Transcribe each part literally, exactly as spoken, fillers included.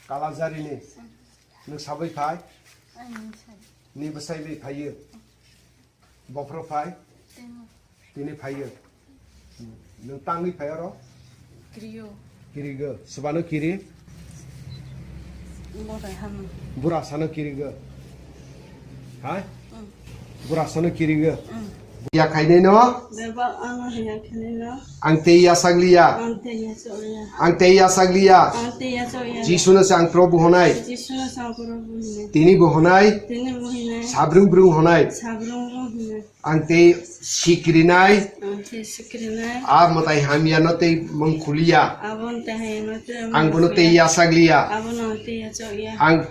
Kalajari ni. Nwng sabai phai? Ni bwsai bai phaiyo? Bophro phai? Tini phaiyo. Nwng tangwi phai oro? Kiriyo. Kirigo. Subano kiri? Borai hano. Bura sano kirigo. Hai? Mm. Bura sano kirigo. Mm. Ya khainai no? Bebak ano hiya khainai no. Ang tei ya sagliya. Ang tei ya chokya. Ang tei ya sagliya. Ang tei ya chokya. Jisu no se ang Probu honai. Jisu no se ang Probu honai. Tini bo honai. Tini bo honai. Sabrung brung honai. Sabrung brung honai. Ang tei sikrinai. Ang tei sikrinai. A mwtai hamya no tei mung khuliya. Abo mwtai hamya no tei mung khuliya. Ang bono tei ya sagliya. Abo no tei ya chokya. Ang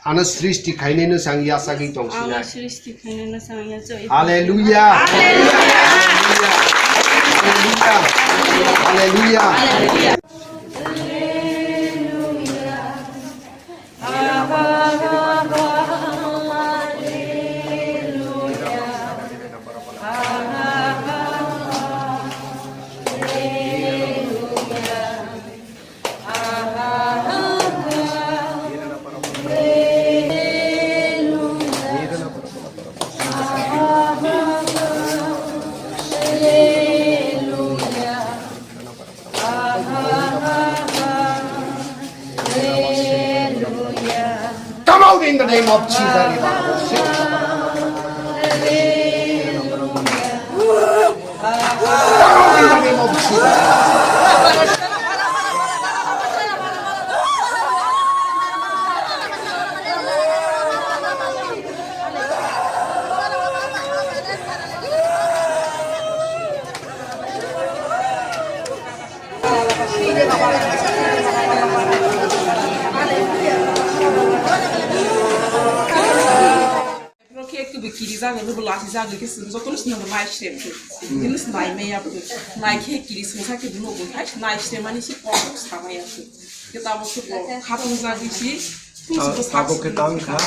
ano srishti khainai no se ang ya sagwi tong sinai. Ang srishti khainai no se ang ya chokya. Hallelujah. Hallelujah. Hallelujah. Hallelujah. Come out in the name of Jesus. Come out in the name of Jesus. Boro khe ektu bo kiri jagwi, bo lasi jagwi khe chwng jotono chwng nai srem khe. Bini se nai maya bo. Nai khe kiri chwng sa khe bo nugo. Hai nai srem mani se kok sa maya khe. Khe tamo khe bo khatung jagwi se. Abo khe tang kha.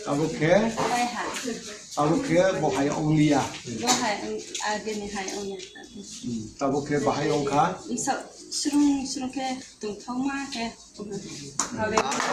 Abo khe, abo khe bo hai ong liya. Bo hai ong, agini hai ong ya. Hmm, abo khe bahai ong kha. Srung srung khe tongthokma khe. Hallelujah.